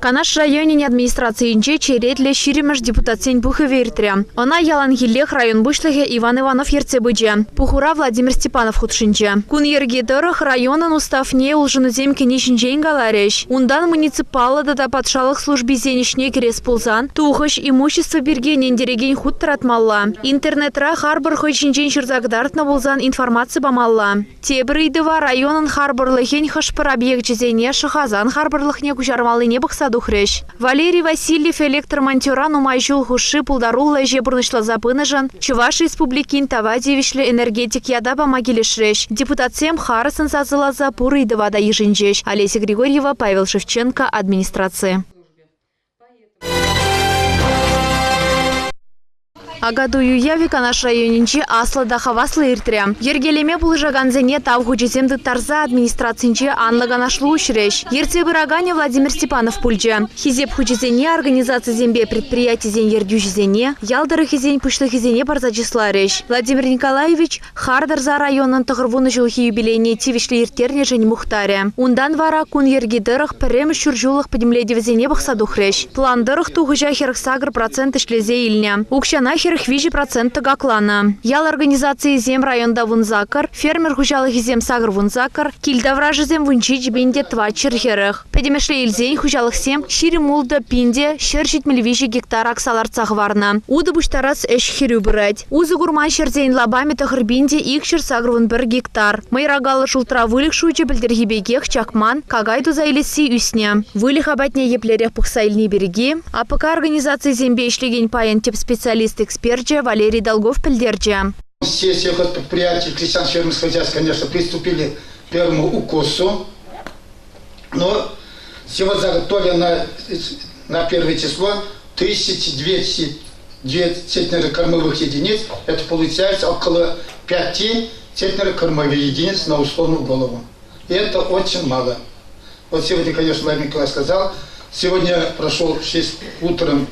Канаш районӗн администрацийӗнче черетлӗ ҫирӗммӗш депутатсен пухӑвӗ иртрӗ. Ӑна яланхиллех район пуҫлӑхӗ Иван Иванов ертсе пычӗ. Пухура Владимир Степанов хутшӑнчӗ. Кун йӗрки тӑрӑх районӑн уставне улшӑнусем кӗни ҫинчен каларӗҫ. Унтан муниципаллӑ тата патшалӑх службисен ӗҫне кӗрес пулсан тухӑҫ, имущество пирки ӗнентерекен хут тӑратмалла. Интернетра харпӑр хӑй ҫинчен ҫырса кӑтартнӑ пулсан информаци памалла. Тепӗр ыйтӑва районӑн харпӑрлӑхӗн хӑш-пӗр объекчӗсене Шӑхасан харпӑрлӑхне куҫармаллине пӑхса тухрӗҫ. Валерий Васильев электромонтера нумай ҫул хушши пултаруллӑ ӗҫе пурнӑҫласа пынӑшӑн Чӑваш Республикин тава тивӗҫлӗ энергетик ята пама килӗшрӗҫ. Депутатсем харӑссӑн сасӑласа пур ыйтӑва та йышӑнчӗҫ. Олеся Григорьева, Павел Шевченко, администраци. Акатуй уявӗ Канаш районӗнчи аслӑ та хаваслӑ иртрӗ. Йӗркелеме пулӑшакансене тав хучӗсем тыттарса администрацинче анлӑ канашлу уҫрӗҫ. Ертсе пыраканӗ Владимир Степанов пулчӗ. Хисеп хучӗсене организацисемпе предприятисен ертӳҫисене, ял тӑрӑхӗсен пуҫлӑхӗсене парса чысларӗҫ. Владимир Николаевич Хар тӑрса районӑн тӑхӑрвунӑ ҫулхи юбилейне тивӗҫлӗ ирттернӗшӗн мухтарӗ. Унтан вара кун йӗрки тӑрӑх пӗрремӗш ҫурҫуллӑх пӗтӗмлетӗвӗсене пӑхса тухрӗҫ. План тӑрӑх тухӑҫа 48% ӗҫлесе илнӗ, укҫана 43% тӑкакланӑ. Ял организацийӗсем районта вунсаккӑр, фермер хуҫалӑхӗсем сакӑрвунсаккӑр, кил таврашӗсем вунҫичӗ пин те тӑватҫӗр хӗрӗх. Пӗтӗмӗшле илсен хуҫалӑхсем 26 пин те 173 гектар акса лартса хӑварнӑ. Утӑ пуҫтарас ӗҫ хӗрӳ пырать. Усӑ курман ҫӗрсен лапамӗ тӑхӑр пин те икҫӗр сакӑрвун пӗр гектар. Мӑйракаллӑ шултра выльӑх шучӗ пӗлтӗрхи пекех чакман, какай туса илесси ӳснӗ. Выльӑх апатне еплерех пӑхса илни пирки АПК организацийӗсемпе ӗҫлекен пайӑн тӗп специалист-эксперчӗ Валерий Долгов пӗлтерчӗ. Все сельхозпредприятия крестьян-фермерского хозяйства, конечно, приступили к первому укосу. Но всего заготовлено на первое число 1200 центнера кормовых единиц. Это получается около 5 центнера кормовых единиц на условную голову. И это очень мало. Вот сегодня, конечно, Владимир Николаевич сказал, сегодня прошел в 6 утром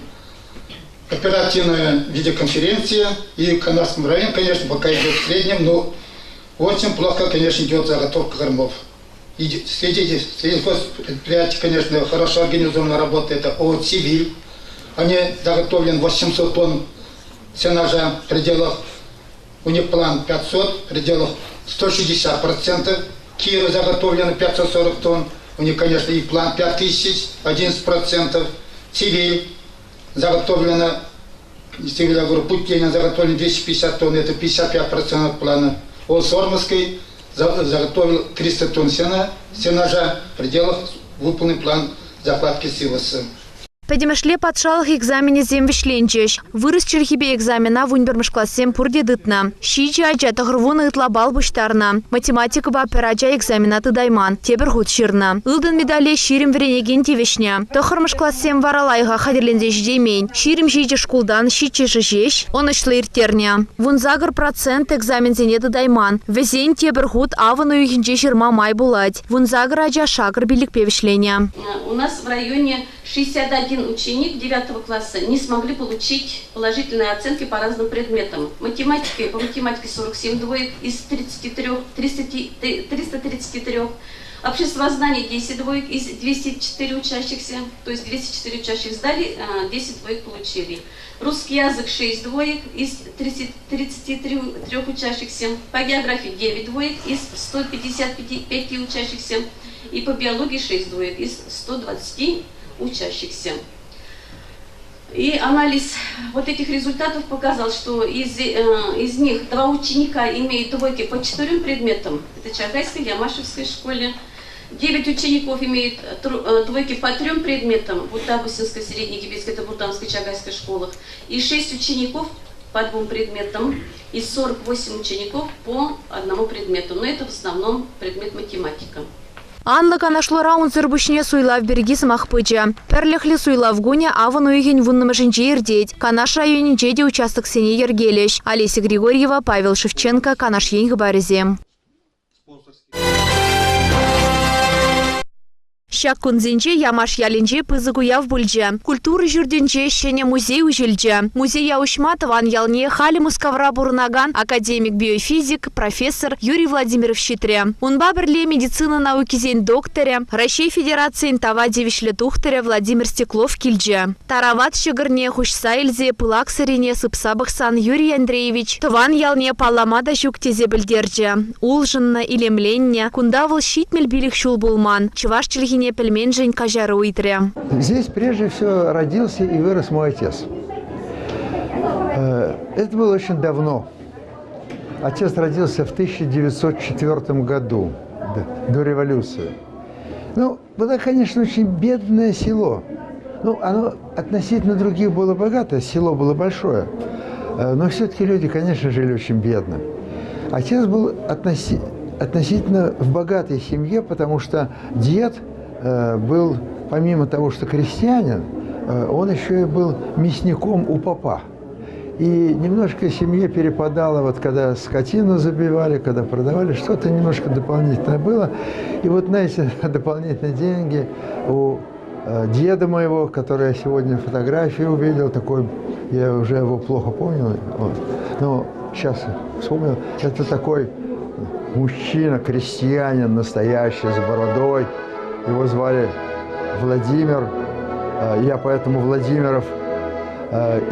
оперативная видеоконференция, и в Канашском районе, конечно, пока идет в среднем, но очень плохо, конечно, идет заготовка кормов. И среди сельхозпредприятий, конечно, хорошо организованная работа, это ООО «Цивиль». Они заготовлены 800 тонн сенажа в пределах, у них план 500, в пределах 160%. Кира заготовлено 540 тонн, у них, конечно, и план 5000, 11%. Цивиль заготовлено, Цивиль, я говорю, Путь Ленина заготовлено 250 тонн, это 55% плана. О Сормовской заготовил 300 тонн сена, сенажа в пределах выполнен план закладки силоса. Пӗтӗмӗшле патшалӑх экзаменӗсем вӗҫленчӗҫ. Вырӑс чӗлхипе экзамена вунпӗрмӗш классем пурте тытнӑ. Ҫичӗ ача тӑхӑрвунӑ ытла балл пуҫтарнӑ. Математикӑпа пӗр ача экзамена тытайман, тепӗр хут ҫырнӑ. Ылтӑн медале ҫирӗм вӗренекен тивӗҫнӗ. Тӑххӑрмӗш классем вара лайӑхах хатӗрленсе ҫитеймен. 27 шкултан ҫиччӗшӗ ҫеҫ ӑнӑҫлӑ ирттернӗ. 18% экзаменсене тытайман. Вӗсен тепӗр хут авӑн уйӑхӗнче ҫырма май пулать. Вунсакӑр ача шакӑр пиллӗкпе вӗҫленӗ. У нас в районе 61 ученик 9 класса не смогли получить положительные оценки по разным предметам. Математики, по математике 47 двоек из 33, 333, обществознание 10 двоек из 204 учащихся, то есть 204 учащих сдали, 10 двоек получили. Русский язык 6 двоек из 33 учащихся, по географии 9 двоек из 155 учащихся и по биологии 6 двоек из 120 учащихся. И анализ вот этих результатов показал, что из, из них два ученика имеют двойки по четырем предметам. Это Чагайской, Ямашевской школе. Девять учеников имеют двойки по трем предметам в Буртабусинской, Среднегибельской, Табуртанской, Чагайской школах. И шесть учеников по двум предметам и 48 учеников по одному предмету. Но это в основном предмет математика. Анлӑ канашлура унсӑр пуҫне суйлав пирки сӑмах пычӗ. Пӗрлӗхлӗ суйлав кунӗ авӑн уйӑхӗн вуннӑмӗшӗнче иртет. Канаш районӗнче те участоксене йӗркелӗҫ. Олеся Григорьева, Павел Шевченко, Канаш ен хыпарӗсем. Ҫак кунсенче Ямаш ялӗнче пысӑк уяв пулчӗ. Культура ҫуртӗнче ҫӗнӗ музей уҫӑлчӗ. Музея уҫма тӑван ялне халӗ Мускавра пурӑнакан академик-биофизик, профессор Юрий Владимиров ҫитрӗ. Унпа пӗрле медицина наукисен докторӗ, Раҫҫей Федерацийӗн тава тивӗҫлӗ тухтӑрӗ Владимир Стеклов килчӗ. Тарават ҫӑкӑрне хуҫса илсе пылак сӑрине сыпса пӑхсан Юрий Андреевич тӑван ялне паллама та ҫук тесе пӗлтерчӗ. Улшӑннӑ, илемленнӗ. Кунта вӑл 75 ҫул пулман. Чӑваш чӗлхине пӗлменшӗн каҫару ыйтрӗ. Здесь прежде всего родился и вырос мой отец. Это было очень давно. Отец родился в 1904 году, до революции. Ну, было, конечно, очень бедное село. Ну, оно относительно других было богатое, село было большое. Но все-таки люди, конечно, жили очень бедно. Отец был относительно в богатой семье, потому что дед был, помимо того, что крестьянин, он еще и был мясником у попа. И немножко семье перепадало, вот когда скотину забивали, когда продавали, что-то немножко дополнительное было. И вот на эти дополнительные деньги у деда моего, который я сегодня фотографию увидел, такой, я уже его плохо помню, вот, но сейчас вспомнил, это такой мужчина, крестьянин настоящий, с бородой. Его звали Владимир, я поэтому Владимиров.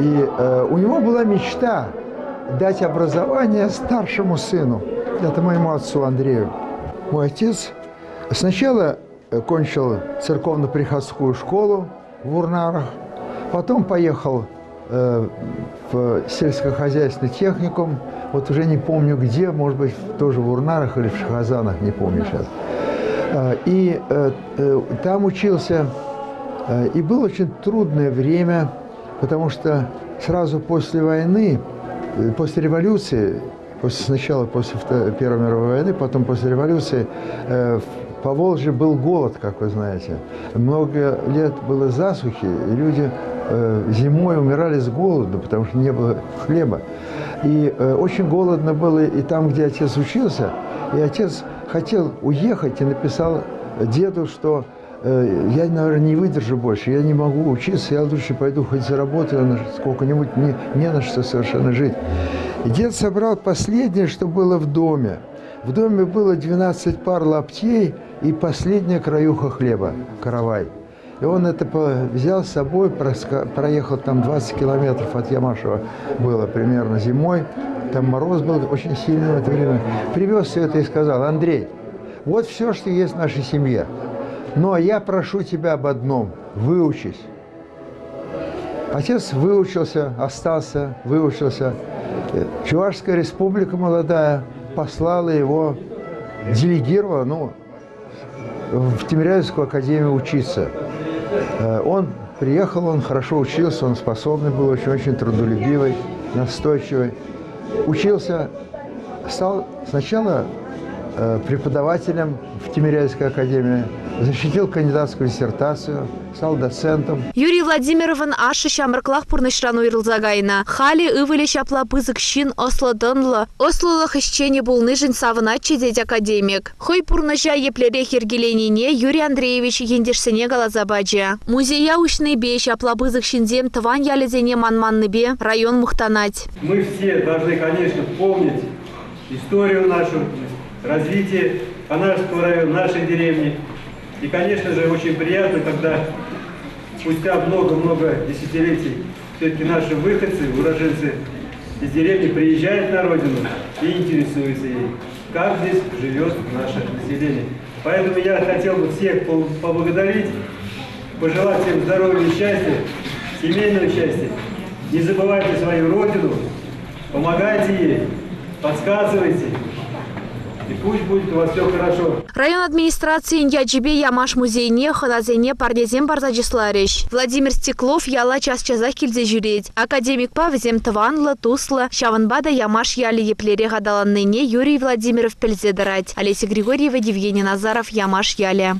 И у него была мечта дать образование старшему сыну, это моему отцу Андрею. Мой отец сначала кончил церковно-приходскую школу в Вурнарах, потом поехал в сельскохозяйственный техникум, вот уже не помню где, может быть, тоже в Вурнарах или в Шахазанах, не помню сейчас. И там учился, и было очень трудное время, потому что сразу после войны, после революции, сначала после Первой мировой войны, потом после революции, в Поволжье был голод, как вы знаете. Много лет было засухи, и люди зимой умирали с голоду, потому что не было хлеба. И очень голодно было и там, где отец учился. И отец хотел уехать и написал деду, что я, наверное, не выдержу больше, я не могу учиться, я лучше пойду хоть заработаю сколько-нибудь, мне не на что совершенно жить. И дед собрал последнее, что было в доме. В доме было 12 пар лаптей и последняя краюха хлеба, каравай. И он это взял с собой, проехал там 20 километров от Ямашева, было примерно зимой, там мороз был очень сильный в это время. Привез все это и сказал: Андрей, вот все, что есть в нашей семье, но я прошу тебя об одном – выучись. Отец выучился, остался, выучился. Чувашская республика молодая послала его, делегировала, ну, в Тимирязевскую академию учиться. Он приехал, он хорошо учился, он способный был, очень-очень трудолюбивый, настойчивый. Учился, стал сначала преподавателем в Тимирязевской академии, защитил кандидатскую диссертацию, стал доцентом. Юрий Владимировӑн ашшӗ ҫамрӑклах пурнӑҫран уйрӑлса кайнӑ. Халӗ ывӑлӗ ҫапла пысӑк ҫын ӑслӑ-тӑнлӑ, ӑслӑлӑх ӗҫченӗ пулнишӗн савӑнатчӗ тет академик. Хӑй пурнӑҫа еплерех йӗркеленине Юрий Андреевич ентешсене каласа пачӗ. Музея уҫнипе ҫапла пысӑк ҫынсем тӑван ялӗсене манманнипе район мухтанать. Мы все должны, конечно, помнить историю нашу, развитие Канашского района, нашей деревни. И, конечно же, очень приятно, когда спустя много-много десятилетий все-таки наши выходцы, уроженцы из деревни приезжают на родину и интересуются ей, как здесь живет наше население. Поэтому я хотел бы всех поблагодарить, пожелать всем здоровья и счастья, семейного счастья. Не забывайте свою родину, помогайте ей, подсказывайте. И пусть будет у вас все хорошо. Район администрацийӗн ячӗпе Ямаш музейне хӑнасене парнесем парса чысларӗҫ. Владимир Стеклов яла час-часах килсе ҫӳрет. Академикпа вӗсем тӑванлӑ, туслӑ, ҫавӑнпа та Ямаш ялӗ еплерех аталаннине Юрий Владимиров пӗлсе тӑрать. Олеся Григорьева, Евгений Назаров, Ямаш ялӗ.